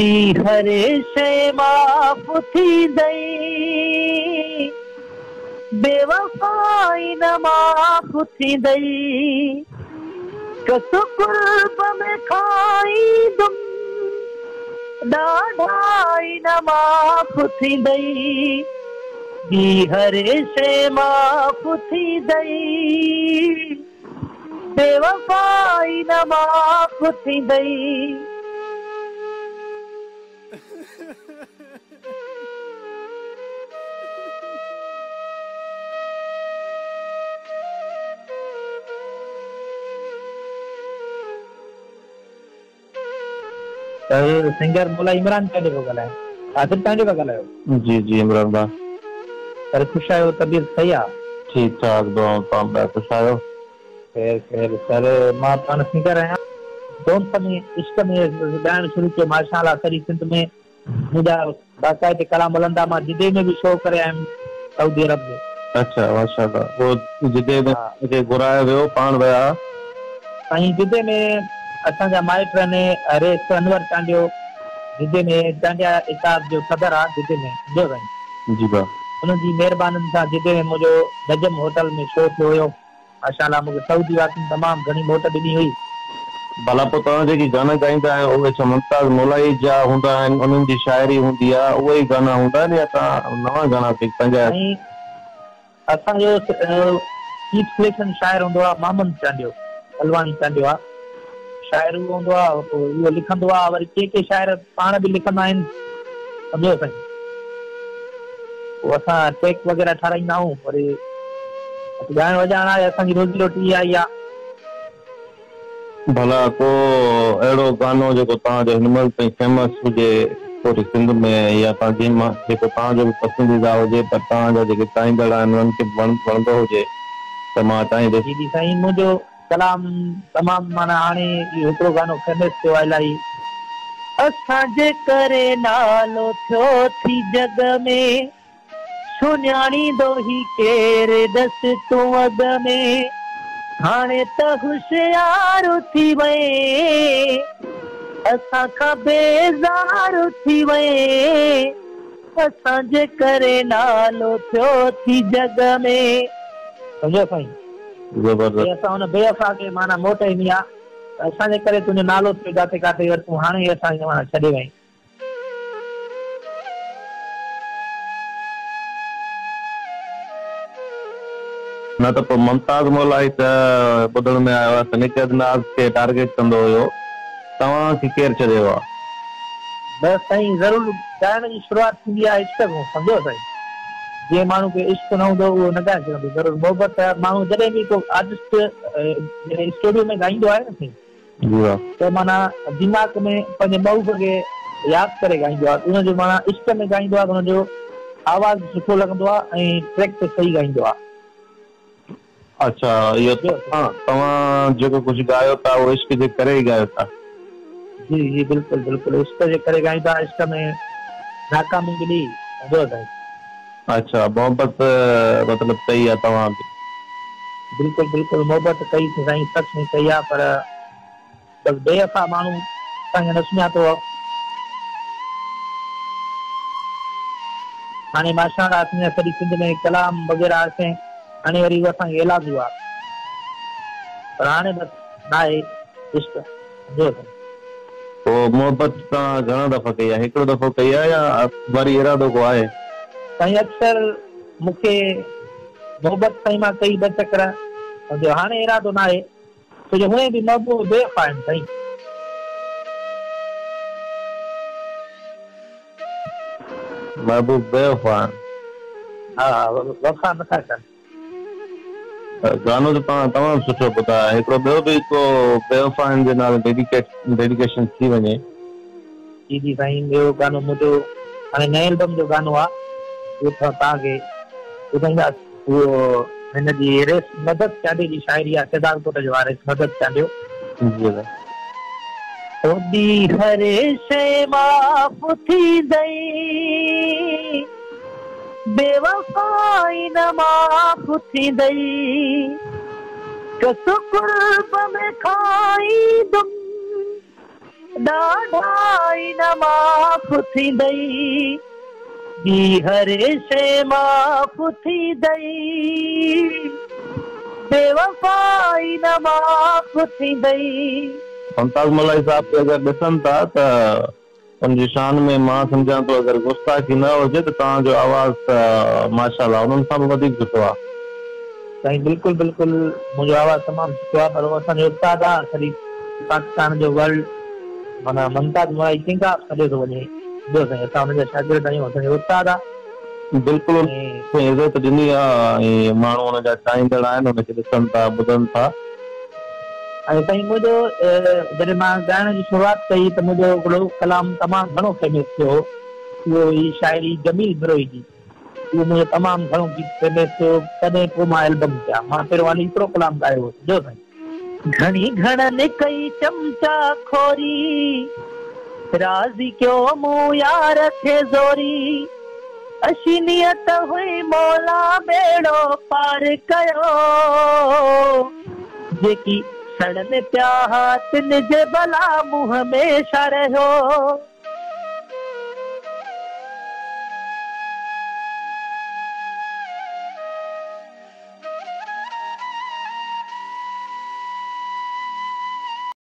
ٻي هر شيءِ معاف ٿيندئي، بيوفائي نه معاف ٿيندئي. قسم قرب ۾ کائيندم، ڏاڍائي نه معاف ٿيندئي. ٻي هر شيءِ معاف ٿيندئي، بيوفائي نه معاف ٿيندئي. سر سنگر مولا عمران چانڊيو پيو ڳالهايان. قادر چانڊيو پيا ڳالهايو؟ جي جي عمران ڀاء. سر خوش آهيو طبيعت صحيح آ؟ ٺيڪ ٺاڪ دعائون توهان ٻڌايو خوش آهيو؟ خير خير سر مان پاڻ سنگر آهيان تونس ۾ عشق ۾ ڳائڻ شروع ڪيو ماشاء الله سڄي سنڌ ۾ منهنجا باقاعدي ڪلام هلندا مان جدي ۾ به شو ڪري آيم سعودي عرب ۾. اڇا ماشاء الله پوء جدي ۾ کي گهرايو ويو پاڻ ويا؟ سائين جدي ۾ اسان جا مائٽ آهن رئيس انور چانڊيو جدي ۾ چانڊيا اتحاد جو صدر آ جدي ۾ سمجهو سائين. جي ڀاء. انهن جي مهربانين سان جدي ۾ منهنجو نجم هوٽل ۾ شو ٿيو هيو. ماشاء الله مونکي سعودي واسين تمام گهڻي موٽ ڏني هئي. ڀلا پوء توهان جيڪي گانا ڳائيندا آهيو اهي ڇا ممتاز مولائي جا هوندا آهن انهن جي شاعري هوندي آهي اهي ئي گانا هوندا آهن يا توهان نوان گانا به پنهنجا. سائين اسان جو چيف سليڪشن شاعر هوندو آهي محمد چانڊيو پلواڻي چانڊيو آهي شاعر اهو هوندو آهي پوء اهو لکندو آهي وري ڪي ڪي شاعر پاڻ به لکندا آهن سمجهو سائين. پوء اسان ٽريڪ وغيره ٺاراهيندا آهيون وري ڳائڻ وڄائڻ آهي اسان جي روزي روٽي اها ئي آهي. ڀلا ڪو اهڙو گانو جيڪو توهان جو هن مهل تائين فيمس هجي پوري سنڌ ۾ يا توهان جنهن مان جيڪو توهان جو به پسنديده هجي پر توهان جا جيڪي چاهيندڙ آهن انهن کي به وڻندو هجي ته مان چاهيندس. جي جي سائين منهنجو ڪلام تمام معنيٰ هاڻي اهو هڪڙو گانو فيمس ٿيو آهي الاهي. اسان جي ڪري نالو ٿيو ٿي جڳ ۾، سڃاڻيندو هي ڪير ڏس تون اڳ ۾، هاڻي ته هوشيار ٿي وئين، اسان کان بيزار ٿي وئين، اسان جي ڪري نالو ٿيو ٿي جڳ ۾. سمجهيو سائين. زبردست. اسان ان بيوفا کي معنيٰ موٽ ڏني آ ته اسان جي ڪري تنهنجو نالو ٿيو جاتي ڪاٿي وري تون هاڻي ئي اسان کي معنيٰ ڇڏي وئين. نه ته پوء ممتاز مولائي ته ٻڌڻ ۾ آيو آهي ته نگهت ناز کي ٽارگيٽ ڪندو هيو توهان کي ڪير ڇڏي ويو آ؟ بس سائين ضرور ڳائڻ جي شروعات ٿيندي آهي عشق کان سمجهو سائين جنهن ماڻهو کي عشق نه هوندو اهو نه ڳائي سگهندو ضرور محبت ماڻهو جڏهن به ڪو آرٽسٽ جڏهن اسٽوڊيو ۾ ڳائيندو آهي نه سائين جي ها. ته معنيٰ دماغ ۾ پنهنجي محبوب کي ياد ڪري ڳائيندو آهي ان جو معنيٰ عشق ۾ ڳائيندو آهي ته ان جو آواز سٺو لڳندو آهي ۽ ٽريڪ تي صحيح ڳائيندو آهي. اڇا اهو توهان جيڪو ڪجهه ڳايو ٿا اهو عشق جي ڪري ئي ڳايو ٿا. جي جي بلڪل بلڪل عشق جي ڪري ڳايون ٿا عشق ۾ ناڪامي ملي سمجهو سائين. اڇا محبت مطلب ڪئي آ توهان به. بلڪل بلڪل محبت ڪئي سائين سچ ۾ ڪئي آ پر بس بيوفا ماڻهو اسان کي نه سڃاتو آ. هاڻي ماشاء الله اسان جا سڄي سنڌ ۾ ڪلام وغيره اسين هاڻي وري اهو اسان کي ايلاز هئا پر هاڻي بس ناهي عشق سمجهو سائين. پوء محبت توهان گهڻا دفعا ڪئي آ هڪڙو دفعو ڪئي آ يا وري ارادو ڪو آهي. سائين اڪثر مون کي محبت سائين مان ڪئي ٻه چڪر سمجهو هاڻي ارادو ناهي. ڇو جو هونئن به محبوب بيوفا آهن سائين. محبوب بيوفا آهن. ها ها وفا نٿا ڪن. گانو ته توهان تمام سٺو ٻڌايو هڪڙو ٻيو به ڪو بيوفائن جي نالي ڊيڊيڪيٽ ڊيڊيڪيشن ٿي وڃي. جي جي سائين ٻيو گانو منهنجو هاڻي نئين البم جو گانو آ اهو توهان کي ٻڌائينداسين. اهو هن جي رئيس مدد چانڊيو جي شاعري آ شهدادڪوٽ جو آ رئيس مدد چانڊيو. جي ادا. او ٻي هر شيء معاف ٿيندئي بيوفائي نه معاف ٿيندئي قسم قرب ۾ کائيندم. ڏاڍائي نه معاف ٿيندئي، ٻي هر شيءِ معاف ٿيندئي، بيوفائي نه معاف ٿيندئي. ممتاز مولائي صاحب کي اگر ڏسن ٿا ته ان جي شان ۾ مان سمجهان ٿو اگر گستاخي نه هجي ته توهان جو آواز ته ماشاء الله انهن کان به وڌيڪ سٺو آهي. سائين بلڪل بلڪل منهنجو آواز تمام سٺو آهي پر هو اسان جو استاد آهي سڄي پاڪستان جو ورلڊ معنيٰ ممتاز مولائي ڪنگ آف سڏيو ٿو وڃي ٻيو سائين اسان ان جا شاگرد آهيون اسان جو استاد آهي. بلڪل ان عزت ڏني آهي ۽ ماڻهو ان جا چاهيندڙ آهن ان کي ڏسن ٿا ٻڌن ٿا. ۽ سائين منهنجو جڏهن مان ڳائڻ جي شروعات ڪئي ته منهنجو هڪڙو ڪلام تمام گهڻو فيمس ٿيو هو اهو هئي شاعري جميل بروهي جي اهو منهنجو تمام گهڻو گيت فيمس ٿيو تڏهن پوء مان البم ڪيا مان پهريون حالي هڪڙو ڪلام ڳايو هو سمجهو سائين. گهڻي گهڻن ڪئي چمچا خوري راضي ڪيو مون يار کي زوري اشي نيت هئي مولا ٻيڙو پار ڪيو جيڪي سڙن پيا تن جي بلا منهن ۾ ڇا رهيو.